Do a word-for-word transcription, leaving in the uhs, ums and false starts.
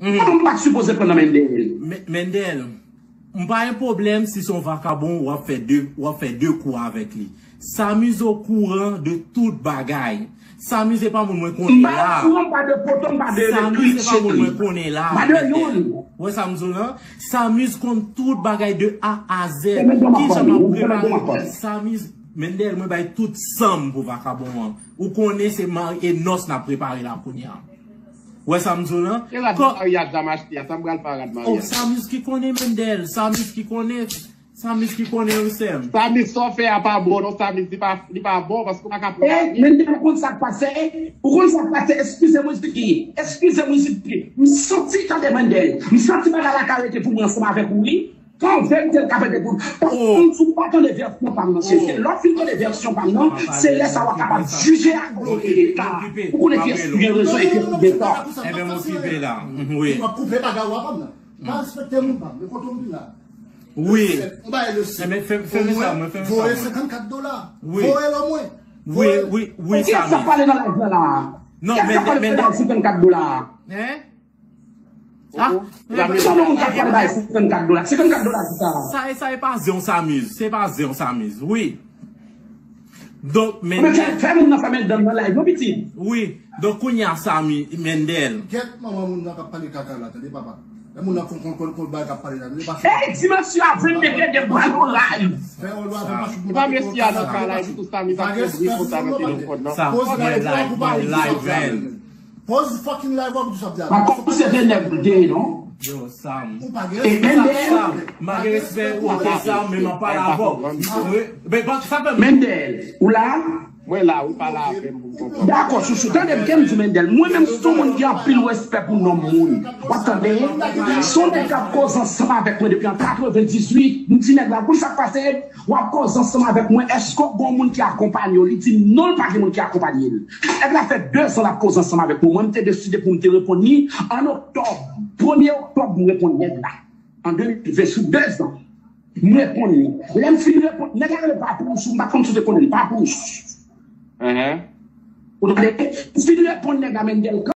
Mhm. Kòman m pa t sipoze pran nan Mendel? Men- Mendel, m pa gen pwoblèm si se yon vakabon w ap fè de, w ap fè de kou avèk li. Samiz okouran de tout bagay. Samiz se pa moun mwen konnen la. M pa okouran, m pa de poto, m pa de elektrisite. Samiz se pa moun mwen konnen la. M pa de youn. Ou wè sa m di w lan? Samiz konn tout bagay de A a Z. Kijan m ap prepare? Samiz, Mendel, mwen bay tout san m pou vakabon an. Ou konnen se mari e nòs n ap prepare la kounye a. Ou wè sa m di w lan? E rad maryaj la m achte a, sa m pral fè a rad maryaj. Oh, Samiz ki konnen, Mendel. Samiz ki konnen. Samiz ki konnen, wi, sè m. Samiz, sa w fè a pa bon, non, Samiz, li pa, li pa bon, paske w pa ka pran. Eh, Mendel, ou konn sa k pase? Ou konn sa k pase? Eskize mwen, Ziki. Eskize mwen, Ziki. M santi, tande, Mendel. M santi bagay la ka rete pou mwen ansanm avèk ou, wi. Kan verite l ka pete pou. Paske m di w pa tande vèsyon pa m nan, se lè w fin tande vèsyon pa m nan, se lè sa w a kapab jije ak verite a. Ou konnen kiyès ki gen rezon e kiyès ki gen tò. Ebyen, m okipe la. Wi. M ap koupe bagay w a pa m nan. Pa respekte moun pa m. Men kote w vin la? Wi. Ou bay le sèt. Ebyen, fè, fè sa, mwen, fè sa, mwen. Voye senkannkat dola. Wi. Voye l omwen. Wi, wi, wi, Samiz. Kiyès k ap pale nan live la? Non, men, men, senkannkat dola. Hein? Ah, men pa moun k ap pale bay senkannkat dola. Senkannkat dola, se sa. Sa, sa e pa zen, Samiz. Se pa zen, Samiz. Wi. Donk, men fè, fè moun nan fèmen dan nan live, non, pitit. Wi. Donk, kounye a, Samiz, Mendel. Gèt manman moun nan k ap pale kaka la, tande, papa. Lè moun nan kon, kon, kon, kon bay k ap pale la, tande, pa. Ey, dimansyon a venn degre de bwa loray. Fè yon lwa, fè pa chou. Se pa mesye a nan kay la, epi tou Samiz ap kouvri konsa nan telefòn nan. Sa, mwen live, mwen live, man. Poz fucking live ou ap di sa ap di a. Pa kòmanse de nèg de non. Yo, Sam. Ou pa gen respè. Sam, m pa gen respè, ou oke, Sam, men m ap pale avè w. Wi, men pa sa fè m. Mendel, ou la? Mwen la, wi, pale avè m pou m konprann. Dakò, chouchou. Tande m, ke m di Mendel. Mwen menm, se yon moun ki gen anpil respè pou nonm moun. W ap tande? Se yon nèg k ap koze ansanm avèk mwen depi an katrevendizuit. M di nèg la, pou sa k pase? W ap koze ansanm avèk mwen, èske w gen yon moun ki akonpanye w? Li di m non, l pa gen moun ki akonpanye l. Nèg la fè dezan l ap koze ansanm avèk mwen. Mwen, m te deside pou m te reponn li an oktòb. Premye oktòb, m reponn nèg la. An de mil ven, sou dezan. M reponn li. Lè m fin reponn, nèg la rele Papouch, m pa t konn si w te konnen l, Papouch. Ou tande? M fin reponn nèg la, Mendel.